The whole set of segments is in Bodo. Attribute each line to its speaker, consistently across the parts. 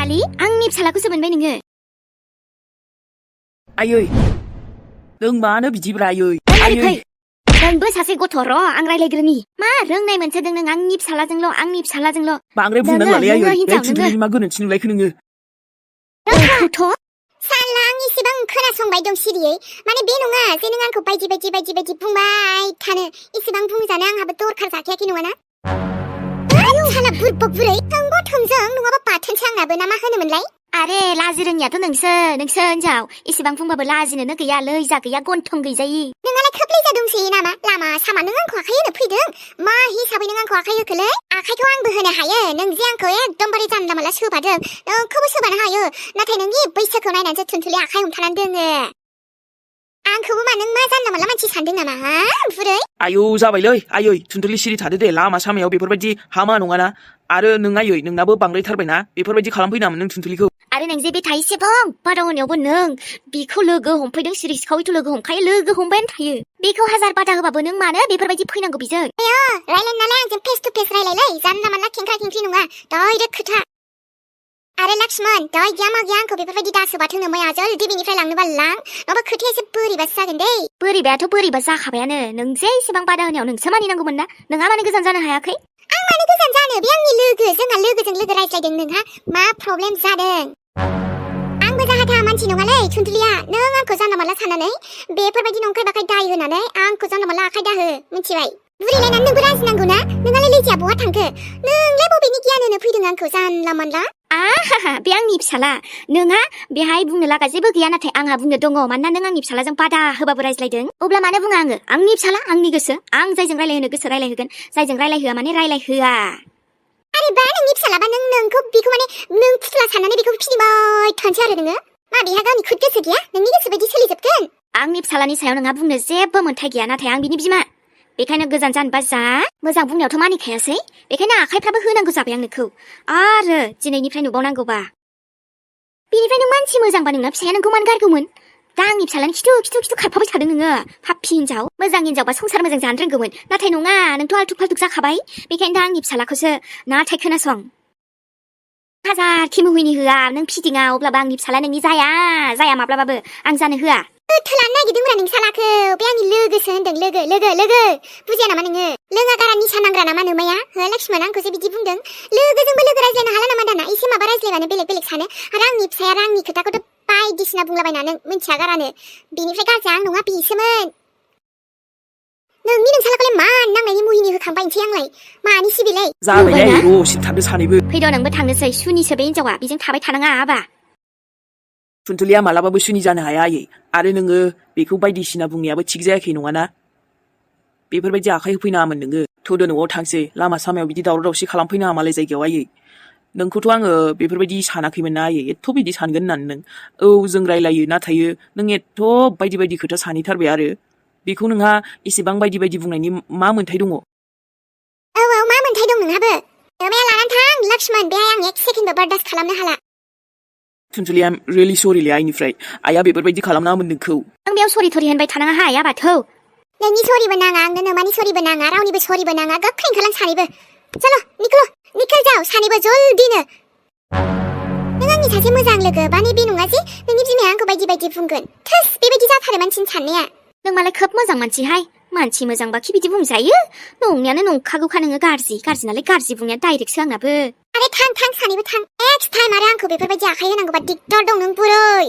Speaker 1: Ali, आंनि फिसालाखौसो मोनबाय नोङो।
Speaker 2: आयै नों मानो बिदिब्रा आयै आयै
Speaker 1: नोंबो सासे गथ' र' आं रायलायग्रोनि मा रोंनाय मोनसोदों नों आंनि फिसालाजोंल'
Speaker 2: बांद्राय बुंनांलालै आयै बे थुनथुलिनि मा गोरोन्थि नुलायखो नोङो
Speaker 1: नोंखौथ'
Speaker 3: साला आं इसेबां खोनासंबाय दं सिरियै माने बे नङा जे नों आंखौ बायदि बुंबाय थानो इसेबां बुंजानो आंहाबो दरखार जाखायाखै नङाना आयौ साला बुरबक बुरै थोंगौ थोंजों नङाबा बाथोनसो आंनाबो ना मा होनोमोनलाय
Speaker 1: आरे लाजि रोङियाथ' नोंसो हिनजाव इसेबां बुंबाबो लाजिनोनो गैया लैजा गैया गन्थं गैजायि
Speaker 3: नोंहालाय खोब लैजा दंसै नामा लामा सामा नों आंखौ आखाइ होनो फैदों मा हिसाबै नों आंखौ आखाइ होखोलै आखाइखौ आंबो होनो हायो नों जे आंखौ एकदमबारे जानला मानला सोबादों नोंखौबो सोबानो हायो नाथाय नोंनि बैसोखौ नायनानैसो थुनथुलि आखाइ हमथानानै दोङो आंखौबो मा नों मा जानला मानला मानसि सानदों नामा हा बुरै
Speaker 2: आयौ जाबायलै आयै थुनथुलि सिरि थादो दे लामा सामायाव बेफोरबायदि हामा नङाना आरो नों आयै नोंनाबो बांद्रायथारबायना बेफोरबायदि खालामफैनामोन नों थुनथुलिखौ
Speaker 1: आरो नों जे बे थाइसेबां बादा होनायावबो नों बिखौ लोगो हमफैदों सिरि सिखावैथ' लोगो हमखायो लोगो हमबायानो थायो बेखौ हाजार बादा होबाबो नों मानो बेफोरबायदि फैनांगौ बिजों
Speaker 3: रायलायनो नालाय आंजों फेस टु फेस रायलायलै जानला मानला खेंख्रा खेंख्रि नङा डाइरेक्ट खोथा आरे लक्ष्मण दय गैया मा गैया आंखौ बेफोरबायदि दासोबाथ होनो मैया जल्दि बिनिफ्राय लांनोबा लां नङाबा खोथाया एसे बोरैबासो जागोन दै
Speaker 1: बोरैबायाथ' बोरैबा जाखाबायानो नों जे इसेबां बादा होनायाव नोंसो मानिनांगौमोन ना नोंहा मानो गोजान जानो हायाखै
Speaker 3: आं मानो गोजान जानो बे आंनि लोगो जोंहा लोगोजों लोगो रायज्लायदों नोंहा मा प्रब्लेम जादों आंबो जाहा थाहा मानसि नङालै थुनथुलिया नों आंखौ जानला मानला साननानै बेफोरबायदि नंखाय बाखाय दाय होनानै आंखौ जानला मानला आखाइ दाहो मिथिबाय बुरिलायनानै नोंबो राजिनांगौ ना नोंहालाय लेजिया बहा थांखो नोंलाय बबेनि गियान होनो फैदों आंखौ जानला मानला
Speaker 1: आहा बे आंनि फिसाला नोंहा बेहाय बुंनो लागा जेबो गैया नाथाय आंहा बुंनो दङ मानोना नों आंनि फिसालाजों बादा होबाबो रायज्लायदों अब्ला मानो बुङा आङो आंनि फिसाला आंनि गोसो आं जायजों रायलायहोनो गोसो रायलायहोगोन जायजों रायलायहोआ माने रायलायहोआ
Speaker 3: आरे बा नोंनि फिसालाबा नोंखौ बिखौ माने नों फुथुला साननानै बेखौ फिदिबाय थानोसै आरो नोङो मा बेहा गावनि खुद गोसो गैया नोंनि गोसो बायदि सोलिजोबगोन
Speaker 1: आंनि फिसालानि सायाव नोंहा बुंनो जेबो मोन्थाय गैया नाथाय आं बिनि बिमा बेखायनो गोजान जानोबा जा मोजां बुंनायावथ' मानिखायासै बेखायनो आखाइफ्राबो होनांगौ जाबाय आं नोंखौ आरो दिनैनिफ्राय नुबावनांगौबा बेनिफ्राय नों मानसि मोजांबा नोंना फिसाया नोंखौ मानो गारगौमोन दा आंनि फिसालानि खिथु खारफाबाय थादों नोङो पापि हिनजाव मोजां हिनजावबा संसार मोजां जानो रोंगौमोन नाथाय नङा नोंथ' आलथुक फालथुक जाखाबाय बेखायनो दा आंनि फिसालाखौसो नाथाय खोनासं हाजार खिमुहिनि होआ नों फिदिङा अब्लाबो आंनि फिसाला नोंनि जाया माब्लाबाबो आं जानो होआ
Speaker 3: थोलानो नागिरदोंमोन नों सालाखौ बे आंनि लोगोसो होनदों लोगो बुजिया नामा नोङो लोङा गारा निसा नांग्रा नामा नोमाया हो लक्ष्मण आंखौसो बिदि बुंदों लोगोजोंबो लोगो रायज्लायनो हाला नामा दाना एसे माबा रायज्लायबानो बेलेग सानो आरो आंनि फिसाया आंनि खोथाखौथ' बायदिसिना बुंलाबायना नों मिन्थिया गारानो बिनिफ्राय गाज्रि आं नङा बिसोमोन नोंनि नोंसालाखौलाय मा नांनायनि मुहिनि होखांबायनोसै आंलाय मानि सिबिलै
Speaker 2: जाबायलै सिरि थादो सानैबो
Speaker 1: फैद' नोंबो थांनोसै सुनिसो बे हिनजावा बेजों थाबाय थानाङा आबा
Speaker 2: थुनथुलिया मालाबाबो सुनि जानो हाया आयै आरो नोङो बेखौ बायदिसिना बुंनायाबो थिग जायाखै नङाना बेफोरबायदि आखाइ होफैनाङामोन नोङो थौदो न'आव थांसै लामा सामायाव बिदि दावराव दावसि खालामफैनाङा मालाय जायगायाव आयै नोंखौथ' आङो बेफोरबायदि सानाखैमोन ना आयै एथ' बिदि सानगोन होननानै नों जों रायलायो नाथाय नों एथ' बायदि खोथा सानैथारबाय आरो बेखौ नोंहा एसेबां बायदि बुंनायनि मा मोन्थाय दङ
Speaker 3: औ मा मोन्थाय दं नोंहाबो नोमाया लानानै थां लक्ष्मण बेहाय आं एक सेकेन्डबो बारदास्त खालामनो हाला
Speaker 2: थुनथुलिया रियेलि सरिलै आइनिफ्राय आइया बेफोरबायदि खालामनाङामोन नोंखौ
Speaker 1: आं बेयाव सरि होनबाय थानाङा हाय आबाथौ
Speaker 3: नोंनि सरिबो नाङा आंनो नोमानि सरिबो नाङा रावनिबो सरिबो नाङा गोख्रै ओंखारलां सानैबो चलो निखल जाव सानैबो जल्दिनो नों आंनि सासे मोजां लोगो बाने बे नङा जे नोंनि बिमाया आंखौ बायदि बुंगोन थोस बेबायदि जाथारो मानसिनि साननाया
Speaker 1: नों मालाय खोब मोजां मानसिहाय मानसि मोजांबाखि बिदि बुंजायो नंनायानो नंखागौखा नोङो गाज्रि नालाय गाज्रि बुंनाया डाइरेक्टसो आंनाबो
Speaker 3: आरे थां सानैबो थां नेक्स्ट टाइम आरो आंखौ बेफोरबायदि आखाइ होनांगौबा दिगदार दं नों बुरै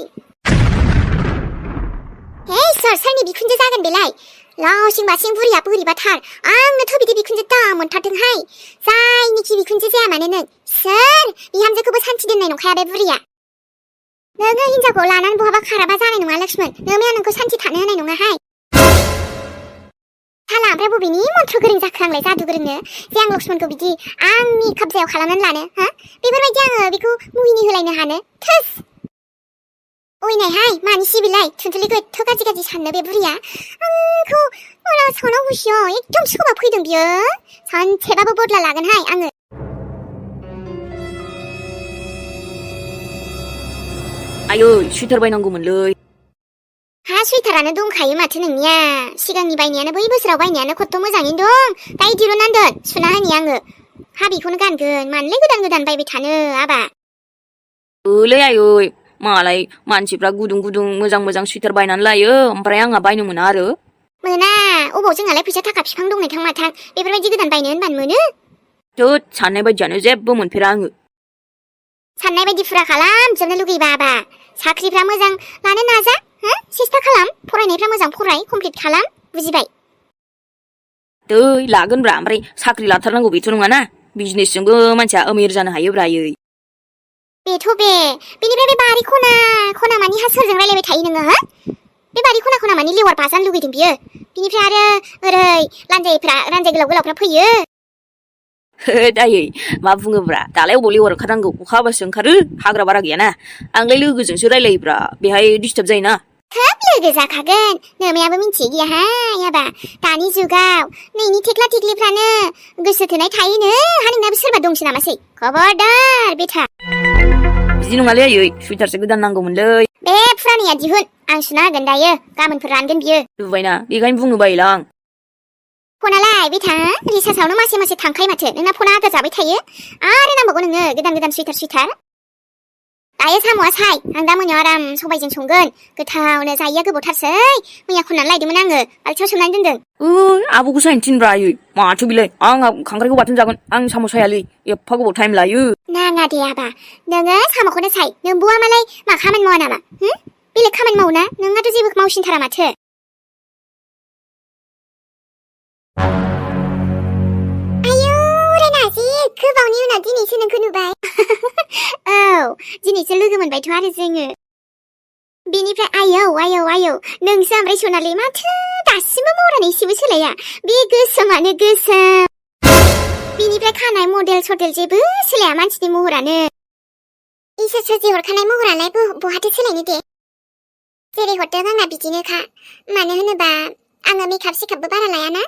Speaker 3: हे सोरनि बिखुनजो जागोन बेलाय लावसिं बासिं बुरिया बोरैबाथार आंनोथ' बिदि बिखुनजो दा मोनथारदोंहाय जायनिखि बिखुनजो जाया मानो नों सोर बिहामजोखौबो सान्थि दोननाय नंखाया बे बुरिया नोङो हिनजावखौ लानानै बहाबा खाराबा जानाय नङा लक्ष्मण नोमाया नोंखौ सान्थि थानो होनाय नङाहाय साला ओमफ्राय बबेनि मन्त्र गोरों जाखो आंलाय जादु गोरोंनो जे आं लक्ष्मणखौ बिदि आंनि कब्जायाव खालामनानै लानो हा बेफोरबायदि आङो बेखौ मुहिनि होलायनो हानो थोस ओइनायहाय मानि सिबिलाय थुनथुलिखौ एथ' गाज्रि साननो बे बुरिया आंखौ सानाव हुसियाव एकदम सोबा फैदों बियो सानसेबाबो बदला लागोनहाय आङो
Speaker 2: आयै सुइटार बायनांगौमोनलै
Speaker 3: हा सुइटारानो दंखायो माथो नोंनिया सिगांनि बायनायानो बै बोसोराव बायनायानो खथ' मोजाङैनो दं दायो दिरुननानै दोन सुना होनि आङो हा बेखौनो गानगोन मानोलाय गोदान बायबाय थानो आबा
Speaker 4: ओलै आयै मालाय मानसिफ्रा गुदुं गुदुं मोजां मोजां सुइटार बायनानै लायो ओमफ्राय आंहा बायनो मोना आरो
Speaker 3: मोना अबाव जोंहालाय फैसा थाखा बिफां दंनाय थां माथां बेफोरबायदि गोदान बायनो होनबानो मोनो
Speaker 4: थोद साननाय बायदियानो जेबो मोनफेरा आङो
Speaker 3: साननाय बायदि फुरा खालामजोबनो लुगैबाबा साख्रिफ्रा मोजां लानो नाजा हो सेस्था खालाम फरायनायफ्रा मोजां फराय कमप्लिट खालाम बुजिबाय
Speaker 4: दै लागोनब्रा ओमफ्राय साख्रि लाथारनांगौ बेथ' नङाना बिजनेसजोंबो मानसिया अमिर जानो हायोब्रा आयै
Speaker 3: बेथ' बे बेनिफ्राय बे बारि खना खना मानि हा सोरजों रायलायबाय थायो नोङो हो बे बारि खना खना मानि लेवार बाजानो लुगैदों बियो बिनिफ्राय आरो ओरै लान्जाय गोलाव गोलावफ्रा फैयो
Speaker 4: दायै मा बुङोब्रा दालाय अबाव लेवार ओंखारनांगौ अखा हाबासो ओंखारो हाग्रा बारा गैयाना आंलाय लोगोजोंसो रायलायोब्रा बेहाय डिस्टार्ब जायोना
Speaker 3: खोब लोगो जाखागोन नोमायाबो मिन्थियो गैयाहाय हाबा दानि जुगाव नैनि थेख्ला थेख्लिफ्रानो गोसो थोनाय थायोनो हा नोंनाबो सोरबा दंसो नामासै खबरदार बेथा
Speaker 4: बिदि नङालै आयै सुइटारसो गोदान नांगौमोनलै
Speaker 3: बे फुरानिया दिहुन आं सुना होगोन दायो गाबोनफोर रानगोन बियो
Speaker 4: लुबायना बेखायनो बुंनो बायोलां
Speaker 3: फनालाय बेथा रिसार्जआवनो मासे मासे थांखायो माथो नोंना फना आदार जाबाय थायो आरो नांबावगौ नोंनो गोदान गोदान सुइटार दायो साम'आ साय आं दा मोनायाव आराम सबायजों संगोन गोथावनो जायैया गोबावथारसै मैया खननानै लायदोंमोन आङो बाल्थियाव सोमनानै दोनदों
Speaker 4: आब'खौ सायनो थिनब्रा आयै माथो बिलाय आंहा खांख्राइखौ बाथोन जागोन आं साम' सायालै एफा गोबाव टाइम लायो
Speaker 3: नाङा दे आबा नोङो साम'खौनो साय नोंबुआ मालाय मा खामानि मावा नामा बेलेग खामानि मावो ना नोंहाथ' जेबो मावसिनथारा माथो गोबावनि उनाव दिनैसो नोंखौ नुबाय औ दिनैसो लोगो मोनबायथ' आरो जोङो बेनिफ्राय आयौ नोंसो ओमफ्राय सनालि माथो दासिमबो महरानो एसेबो सोलाया बे गोसोमानो गोसोम बेनिफ्राय खानाय मडेल सडेल जेबो सोलाया मानसिनि महरानो इसोर सोरजि हरखानाय महरालाय बहाथो सोलायनो दे जेरै हरदों आंना बिदिनोखा मानो होनोबा आङो मेकआप सेकआपबो बारा लायाना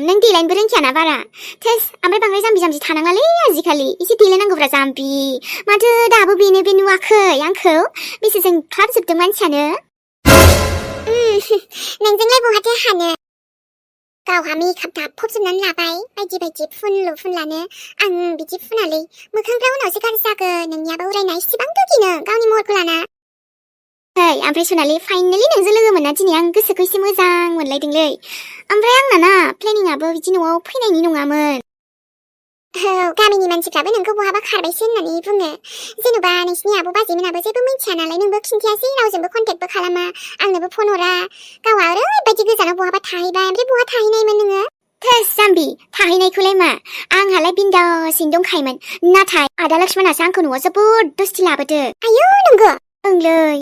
Speaker 3: नों देलायनोबो रोंखायाना बारा थोस ओमफ्राय बांद्राय जाम्बि जाम्बि थानाङालै आजिखालि एसे देलायनांगौब्रा जाम्बि माथो दाबो बेनो बे नुवाखै आंखौ बेसे जोंख्लाबजोबदों मानसियानो नोंजोंलाय बहाथो हानो गावहा मेकआप दाफबजोबनानै लाबाय बायदि बायदि फुनलु फुनलानो आं बिदि फुनालै मोखांफ्रा उनावसो गाज्रि जागोन नोंनियाबो उरायना इसेबां दुगिनो गावनि महरखौ लाना ओमफ्राय सनालि फाइनालि नोंजों लोगो मोनना दिनै आं गोसोखौ एसे मोजां मोनलायदोंलै ओमफ्राय आंना ना प्लेनिंआबो बिदि न'आव फैनायनि नङामोन औ गामिनि मानसिफ्राबो नोंखौ बहाबा खारबायसो होननानै बुङो जेन'बा नोंसिनि आब' बाजैमोनाबो जेबो मिन्थिया नालाय नोंबो खिन्थियासै रावजोंबो कन्टेक्टबो खालामा आंनोबो फन हरा गावहा ओरैबायदि गोजानाव बहाबा थाहैबाय ओमफ्राय बहा थाहैनायमोन नोङो थोस जाम्बि थाहैनायखौलाय मा आंहालाय बिन्दासैनो दंखायोमोन नाथाय आदा लक्ष्मणासो आंखौ न'आव जबरदस्ति लाबोदो आयौ नंगौ ओंलै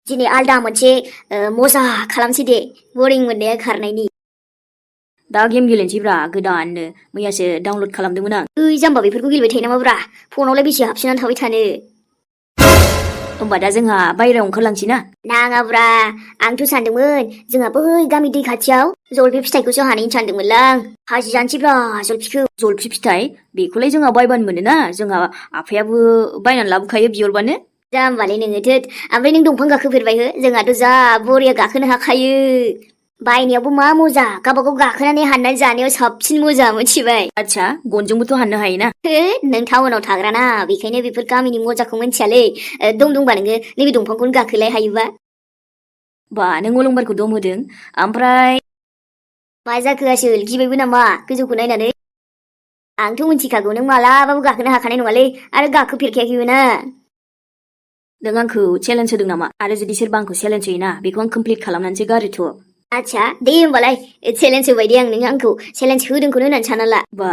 Speaker 1: दिनै आलदा मोनसे मजा खालामसै दे बरिं मोननाया खारनायनि
Speaker 4: दा गेम गेलेनोसैब्रा गोदाननो मैयासो डाउनलड खालामदोंमोन आं
Speaker 1: ओइ जाम्बा बेफोरखौ गेलेबाय थायो नामाब्रा फनावलाय बेसे हाबसिननानै थाबाय थानो
Speaker 4: होमबा दा जोंहा बायहेरायाव ओंखारलांसै ना
Speaker 1: नाङाब्रा आंथ' सानदोंमोन जोंहा बै गामि दै खाथियाव जलफि फिथाइखौसो हानायनि सानदोंमोनलां हाजि जानोसैब्रा जलफिखौ
Speaker 4: जलफि फिथाइ बेखौलाय जोंहा बायबानो मोनोना जोंहा आफायाबो बायनानै लाबोखायो बिहरबानो
Speaker 1: जाम्बालै नोङो थोद ओमफ्राय नों दंफां गाखोफेरबाय हो जोंहाथ' जा बरिया गाखोनो हाखायो बायनायावबो मा मजा गावबागाव गाखोनानै हाननानै जानायाव साबसिन मजा मोनथिबाय
Speaker 4: आच्छा गनजोंबोथ' हाननो हायोना
Speaker 1: नों टाउनाव थाग्राना बेखायनो बेफोर गामिनि मजाखौ मिन्थियालै दंबा नोङो नैबे दंफांखौनो गाखोलाय हायोबा
Speaker 4: बा नों अलंबारखौ दम होदों ओमफ्राय
Speaker 1: मा जाखो आसोल गिबायबो नामा गोजौखौ नायनानै आंथ' मिन्थिखागौ नों मालाबाबो गाखोनो हाखानाय नङालै आरो गाखोफेरखायाखैबो ना
Speaker 4: नों आंखौ चेलेन्ज होदों नामा आरो जुदि सोरबा आंखौ चेलेन्ज होयोना बेखौ आं कमप्लिट खालामनानैसो गारोथ'
Speaker 1: आच्छा दे होमबालाय चेलेन्ज होबाय दे आं नों आंखौ चेलेन्ज होदोंखौनो होननानै सानना ला
Speaker 4: बा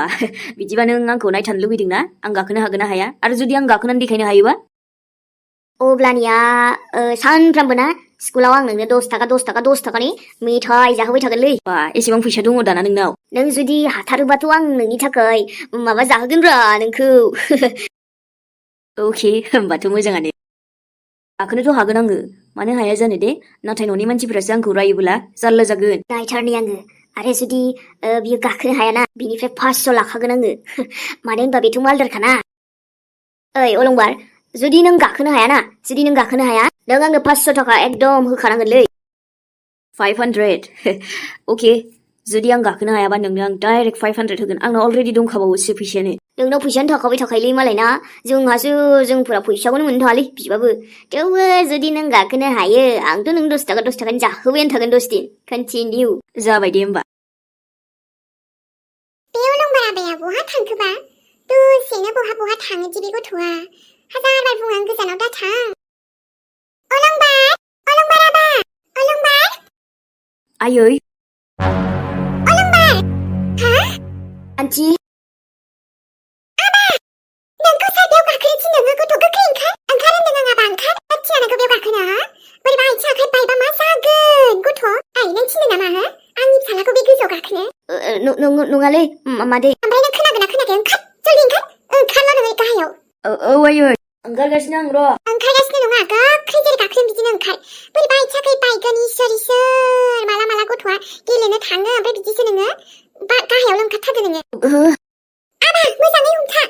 Speaker 4: बिदिबा नों आंखौ नायथारनो लुबैदों ना आं गाखोनो हागोन ना हाया आरो जुदि आं गाखोनानै देखायनो हायोबा
Speaker 1: अब्लानिया सानफ्रामबो ना स्कुलाव आं नोंनो 10 थाखानि मेथाइ जाहोबाय थागोनलै
Speaker 4: बा एसेबां फैसा दङ दाना नोंनाव
Speaker 1: नों जुदि हाथारोबाथ' आं नोंनि थाखाय माबा जाहोगोनब्रा नोंखौ
Speaker 4: अके होमबाथ' मोजाङानो गाखोनोथ' हागोन आङो मानो हाया जानो दे नाथाय न'नि मानसिफोरासो आंखौ रायोबोला जारला जागोन
Speaker 1: नायथारनि आङो आरो जुदि बियो गाखोनो हायाना बिनिफ्राय 500 लाखागोन आङो मानो होनबा बेथ' मालदारखाना ओइ अलंबार जुदि नों गाखोनो हाया नों आंनो 500 थाखा एकदम होखानांगोनलै
Speaker 4: 500 अके जुदि आं गाखोनो हायाबा नोंनो आं डाइरेक्ट 500 होगोन आंनाव अलरेडि दंखाबावोसो फैसायानो
Speaker 1: नोंनाव फैसायानो थाखाबाय थाखायोलै मालायना जोंफोरा फैसाखौनो मोननो थाङालै बिबाबो थेवबो जुदि नों गाखोनो हायो आंथ' नों 10 थाखानि जाहोबायानो थागोन 10 दिन कन्टिनिउ
Speaker 4: जाबाय दे होमबा
Speaker 3: बे अलंबाराबाया बहा थांखोबा दसेनो बहा थाङोदि बे गथ'आ हाजारबार बुङो आं गोजानाव दा थां अलंबाराबा अलंबार
Speaker 4: आयै
Speaker 3: हा
Speaker 1: आन्टी
Speaker 3: नोंखौ साइकेल गाखोनो थिनदों गथ' गोख्रै ओंखार होनदों आं आबा ओंखार थिया नोंखौ बेयाव गाखोनो बोरैबा आथिं आखाइ बायबा मा जागोन गथ' नों थिनदों नामा हो आंनि फिसालाखौ बे गोजौआव गाखोनो
Speaker 1: नङालै मादै
Speaker 3: ओमफ्राय नों खोनागोना खोनायाखै ओंखार जल्दि ओंखारल' नोङो गाहायाव
Speaker 4: औ आयै ओंखारगासिनो आं र'
Speaker 3: ओंखारगासिनो नङा गोख्रै जेरै गाखोदों बिदिनो ओंखार बोरैबा आथिं आखाइ बायगोन इसोर माला गथ'आ गेलेनो थाङो ओमफ्राय बिदिसो नोङो गाहायावल' ओंखारथारदो नोङो आबा मोजाङै हमथा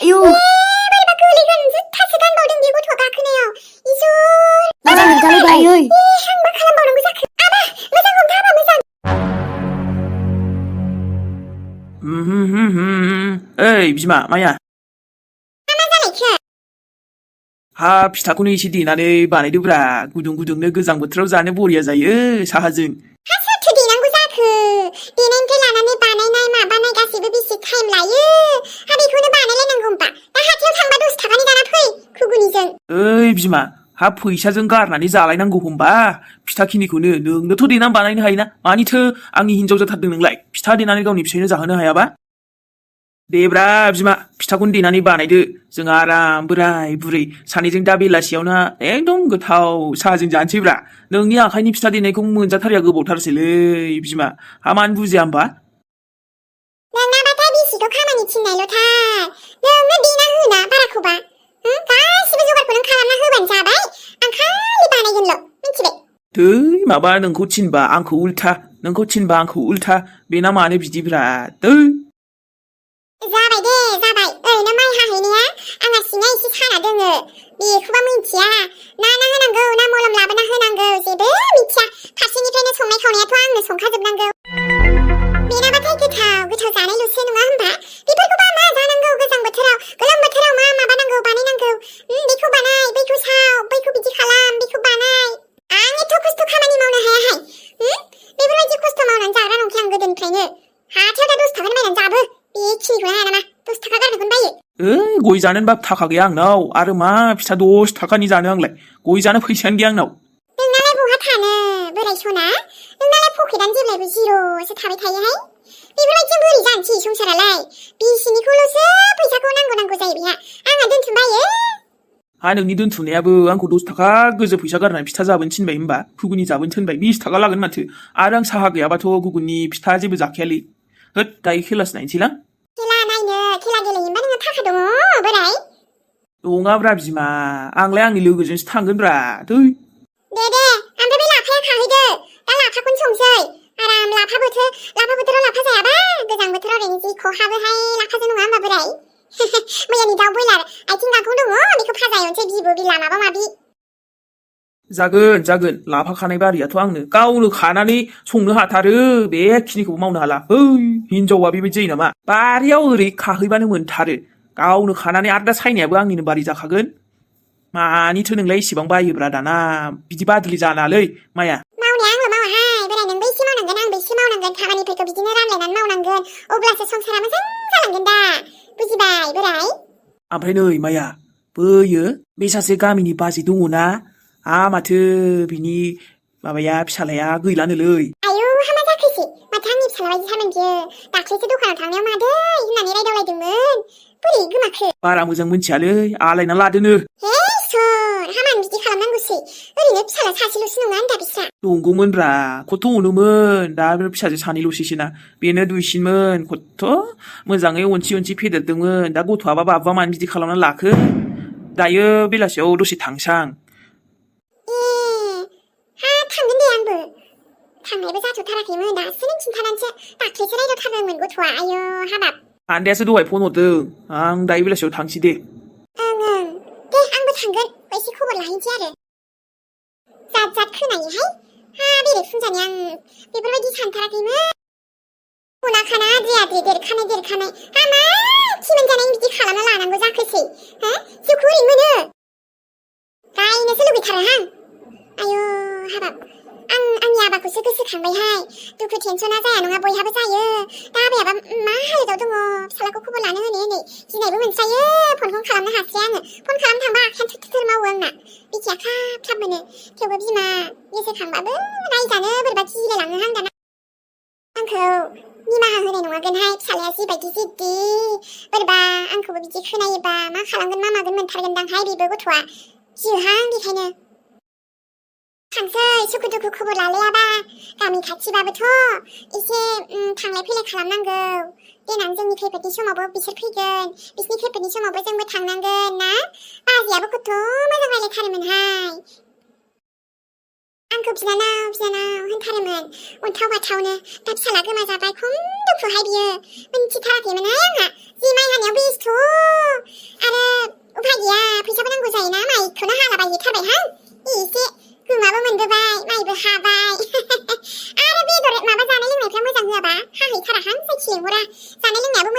Speaker 1: आयौ
Speaker 3: बोरैबा गोलैगोन जुथासो गानबावदों बे गथ'आ गाखोनायाव इसोर
Speaker 1: मोजां हमथालै आयै
Speaker 3: आं मा खालामबावनांगौ जाखो आबा मोजां हमथा आबा मोजां
Speaker 2: ओइ बिमा माया
Speaker 3: मा जालायखो
Speaker 2: हा फिथाखौनो एसे देनानै बानायदोब्रा गुदुंनो गोजां बोथोराव जानो बरिया जायो साहाजों
Speaker 3: हा सोरथो देनांगौ जाखो देनायनिफ्राय लानानै बानायनाय माबानाय गासैबो बेसे टाइम लायो हा बेखौनो बानायलायनांगौ होमबा दा हाथायाव थांबा 10 थाखानि जाना फै खुगुनिजों
Speaker 2: ओइ बिमा हा फैसाजों गारनानै जालायनांगौ होमबा फिथाखिनिखौनो नोंनोथ' देनानै बानायनो हायोना मानिथो आंनि हिनजाव जाथारदों नोंलाय फिथा देनानै गावनि फिसायनो जाहोनो हायाबा देब्रा बिमा फिथाखौनो देनानै बानायदो जों आराम बोराय बुरै सानैजों दा बेलासियावनो एकदम गोथाव साहाजों जानोसैब्रा नोंनि आखाइनि फिथा देनायखौ मोनजाथारिया गोबावथारसैलै बिमा हा मानो बुजिया होमबा
Speaker 3: नोंनाबाथाय बिसिखौ खामानि थिननायल'थार नोंनो देना होना बाराखौबा गासिबो जगारखौ नों खालामना होबानो जाबाय आं खालि बानायगोनल' मिथिबाय
Speaker 2: थै माबा नोंखौ थिनबा आंखौ उल्था बेना मानो बिदिब्रा थै
Speaker 3: जाबाय दे जाबाय ओरैनो माइ हाहैनाया आंहा सिङा एसे साना दोङो बेखौबा मिथिया ना होनांगौ ना मलम लाबोना होनांगौ जेबो मिथिया फारसेनिफ्रायनो संनाय खावनायाथ' आंनो संखाजोबनांगौ बेनाबाथाय गोथाव जानायल'सो नङा होमबा बेफोरखौबा मा जानांगौ गोजां बोथोराव गोलोम बोथोराव मा माबानांगौ बानायनांगौ बेखौ बानाय बैखौ साव बैखौ बिदि खालाम बैखौ बानाय आं एथ' खस्थ' खामानि मावनो हायाहाय बेफोरबायदि खस्थ' मावनानै जाग्रा नंखाया आं गोदोनिफ्रायनो हाथायाव दा 10 थाखानि बायनानै जाबो बेखिनिखौ हाया नामा 10 थाखा गारनोखौनो बायो
Speaker 2: ओइ गय जानोबा थाखा गैया आंनाव आरो मा फिथा 10 थाखानि जानो आंलाय गय जानो फैसायानो गैया आंनाव
Speaker 3: नोंनालाय बहा थानो बोराय सना नोंनालाय पकेटानो जेब्लायबो जिर'सो थाबाय थायोहाय बेफोरबायदिजों बोरै जानोसै संसारालाय बिसिनिखौल'सो फैसाखौ नांगौ जायो बेहा आंहा दोनथुमबायो
Speaker 2: हा नोंनि दोनथुमनायाबो आंखौ 10 थाखा गोजौ फैसा गारनानै फिथा जाबोनो थिनबाय होमबा घुगुनि जाबोनो थिनबाय 20 थाखा लागोन माथो आरो आं साहा गैयाबाथ' घुगुनि फिथा जेबो जाखायालै होद दायो खेलासो नायनोसैलां
Speaker 3: खेला गेलेयोबा नोंहा थाखा दङ बोराय
Speaker 2: दङाब्रा बिमा आंलाय आंनि लोगोजोंसो थांगोनब्रा थै
Speaker 3: दे ओमफ्राय बे लाफाया खाहैदो दा लाफाखौनो संसै आराम लाफा बोथोराव लाफा जायाबा गोजां बोथोराव ओरैनो जि खहाबोहाय लाफाजों नङा होमबा बोराय मैयानि दाउ बयलार आथिं गांखं दङ बेखौ फाजा एवनोसै बिबु बिला माबा माबि
Speaker 2: जागोन लाफा खानाय बारियाथ' आंनो गावनो खानानै संनो हाथारो बेखिनिखौबो मावनो हाला ओइ हिनजावा बेबायदि जायो नामा बारियाव ओरै खाहैबानो मोनथारो गावनो खानानै आरो दा सायनायाबो आंनिनो बारि जाखागोन मानिथो नोंलाय इसेबां बायोब्रा दाना बिदि बादुलि जानालै माया
Speaker 3: मावनाया आंल' मावाहाय बोराय नोंबो एसे मावनांगोन आंबो एसे मावनांगोन खामानिफोरखौ बिदिनो रानलायनानै मावनांगोन अब्लासो संसारा मोजां जालांगोन दा बुजिबाय बोराय
Speaker 2: ओमफ्राय नै माया बैयो बे सासे गामिनि बाजै दङ ना माथो बिनि माबाया फिसालाया गैलानोलै
Speaker 3: आयौ हामा जाखोसै माथो आंनि फिसाला बायदि जामोन बियो दाख्लैसो दखानाव थांनायाव मादै होननानै रायदावलायदोंमोन बोरै गोमाखो
Speaker 2: बारा मोजां मोनथियालै आलायना लादोनो
Speaker 3: हे इसोर हामानो बिदि खालामनांगौसै ओरैनो फिसाला सासेल'सो नङा होनदा बिस्रा
Speaker 2: नंगौमोनब्रा खथ' अनोमोन दा बे फिसाजो सानैल'सैसोना बेनो दुइसिनमोन खथ' मोजाङै अनसि फेदेरदोंमोन दा गथ'आबा बाबुआ मानो बिदि खालामनानै लाखो दायो बेलासियाव दसे थांसां
Speaker 3: थांगोन दे आंबो थांनायबो जाथ'थाराखैमोन दासो नों खिन्थानानैसो दाख्लैसो रायदावथारदोंमोन गथ'आ आयौ हाबाब
Speaker 2: आन्दायासो दहाय फन हरदों आं दायो बेलासियाव थांसै दे
Speaker 3: ओं दे आंबो थांगोन एसे खबर लाहैनोसै आरो जाद खोनायोहाय बेलेग फुंजानाय आं बेफोरबायदि सानथाराखैमोन उनाखाना आद्रि देरखानाय मा खि मोनजानाय बिदि खालामना लानांगौ जाखोसै हा जिउखौ ओरैनो मोनो गायनोसो लुबैथारोहां आयु हाबाब आंनि आबाखौसो गोसोखांबायहाय दुखु टेनसना जाया नङा बयहाबो जायो दा आबायाबा मा हालोदाव दङ फिसालाखौ खबर लानो होनै गिनायबो मोनस्रायो फनखौनो खालामनो हास्राया आङो फन खालामनो थांबा आखायानो थुर मावो आंना बिखाया खाब मोनो थेवबो बिमा गोसोखांबाबो नायजानो बोरैबा गिलायलाङोहां दाना आंखौ निमाहा होनाय नङागोनहाय फिसालाया जिबायदि जिद्दि बोरैबा आंखौबो बिदि खोनायोबा मा खालामगोन मा मागोन मोनथारगोनदांहाय बेबो गथ'आ गियोहां बेखायनो थांसै सुखु दुखु खबर लालायाबा गामि खाथिबाबोथ' एसे थांलाय फैलाय खालामनांगौ देनां जोंनि खैफोदनि समावबो बिसोर फैगोन बिसोरनि खैफोदनि समावबो जोंबो थांनांगोन ना बाजैयाबो खथ' मोजां रायलायथारोमोनहाय आंखौ बिनानाव होनथारोमोन अन्थाव बाथावनो दा फिसाला गोमाजाबाय खम दुखुहाय बियो मिन्थिथाराखैमोनहाय आंहा जि माइ हानायाव बेस्थ' आरो उफाय गैया फैसाबो नांगौ जायोना माइखौनो हालाबायहैथारबायहां एसे गोमाबो मोनबोबाय माइबो हाबाय आरो बेदर माबा जानाय लोंनायफ्रा मोजां होआबा हाहैथाराहां जायखि लेंहरा जानाय लोंनायाबो